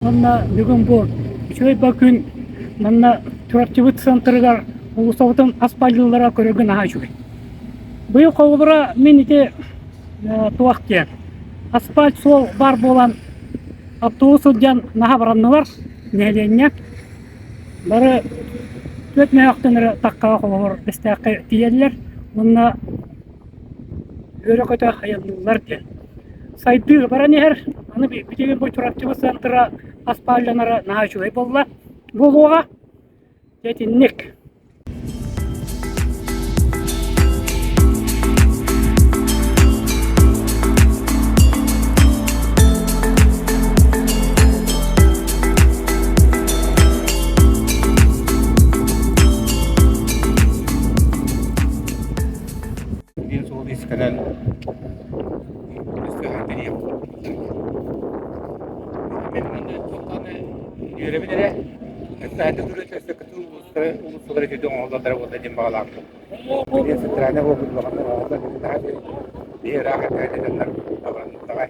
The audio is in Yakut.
Уонна бүгүн бу үчүгэй ба күн манна Чурапчыбыт центрыгар уулуссабытын аспальдыыллара көрөргө наһаа үчүгэй. Быйыл холобура мин ити туох диэн асфальт суол баар буолан автобус сылдьан наһаа бараннылар нэһилиэнньэ. Бары түөрт мөһөөхтөн эрэ таххаҕа холобур Бэстээххэ тиийэллэр уонна үөрэ-көтө айанныыллар диэн. Сайдыы баран иһэр. Аны билигин бу Чурапчыбыт центра аспаалланара наһаа үчүгэй буолла. Буолуоҕа. Итинник. Диэн суол искэнэн Үөрэбин эрэ, улуусталары үтүө оҥоһуллаллара буолла диэн баҕалаахпын. Билигин центральнай буолбут улахан оҥоһуллар биһи ыраах этэ дьоннор абыранныктаҕай.